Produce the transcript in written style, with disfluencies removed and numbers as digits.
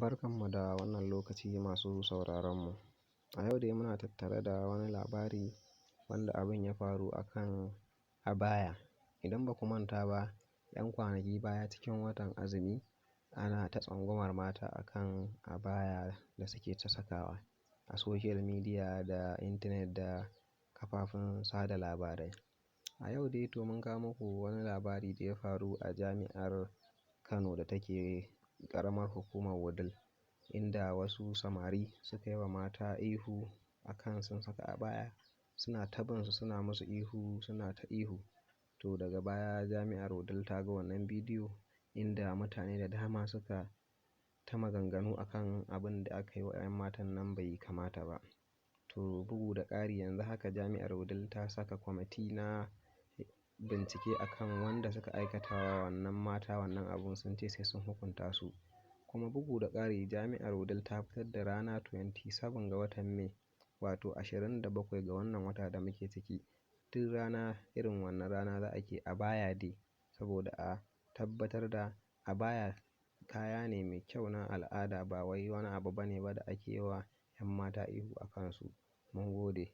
Barkanmu da wannan lokaci masu sauraronmu. A yau dai muna tattare da wani labari wanda abin ya faru a kan abaya. Idan ba ku manta ba, 'yan kwanaki baya cikin watan azumi ana ta tsangwamar mata a kan abaya da suke ta sakawa a social media da intanet da kafafen sada labarai. A yau dai to mun kawo muku wani labari da ya faru a jami'ar Kano da take ƙaramar hukumar Wudil, inda wasu samari suka yi wa mata ihu a kan sun saka abaya, suna ta bin su suna musu ihu, suna ta ihu. To daga baya jami'ar Wudil ta ga wannan bidiyo inda mutane da dama suka ta maganganu a kan abin da aka yi wa 'yan matan nan bai kamata ba. To bugu da ƙari yanzu haka jami'ar Wudil ta saka kwamiti na bincike a kan wanda suka aikata wa wannan mata wannan abun, sun ce sai sun hukunta su. Kuma bugu da ƙari jami'ar Wudil ta fitar da rana 27 ga watan May, wato 27 ga wannan wata da muke ciki. Duk rana irin wannan rana za a ke abaya day, saboda a tabbatar da abaya kaya ne mai kyau na al'ada, ba wai wani abu ba ne ba da ake yi wa 'yan mata ihu a kansu. Mun gode.